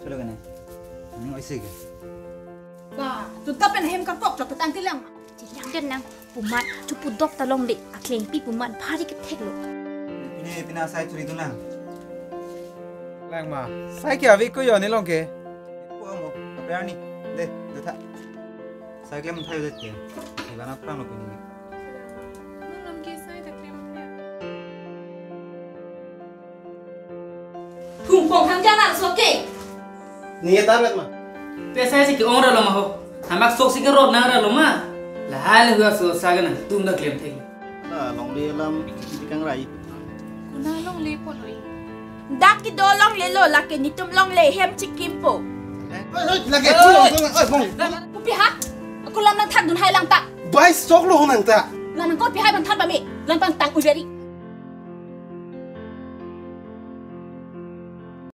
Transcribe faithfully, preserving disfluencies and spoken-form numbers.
Chalo kene. Ning oise ke. Ba, tu ta pen hem karkok chok tang tilang. Tilang den nang pumat chu pudok ta longle, aklengpi pumat bhari ketheklo. Pine pine asai churi tu nang. Lang ma, sai ke ave ko yo ne long ke. Ko amo, kape arni. De, de tha. Sai klem thai de ke. Iba na prang lo pini. Nang lam ke sai ta klem thai. Thum pong thang jana so ke. Ni ya target ma. Pesa si ke ong ra lo ma ho. Hamak sok si ke rot nang ra lo ma. Lahai le hua so sa ke nang tum da klem thek. La longle alam di kang rai. Kona longle po lo i. Dak kedo longle lo, lake netum longle hem chikimpo. Oi, oi, lake. Oi, oi, oi, bong. Kopi ha? Ako lam nang thak dun hai lang ta. Bai sok lo nang ta. Lam nang kopi hai bang than pame. Lam pang tang ujari.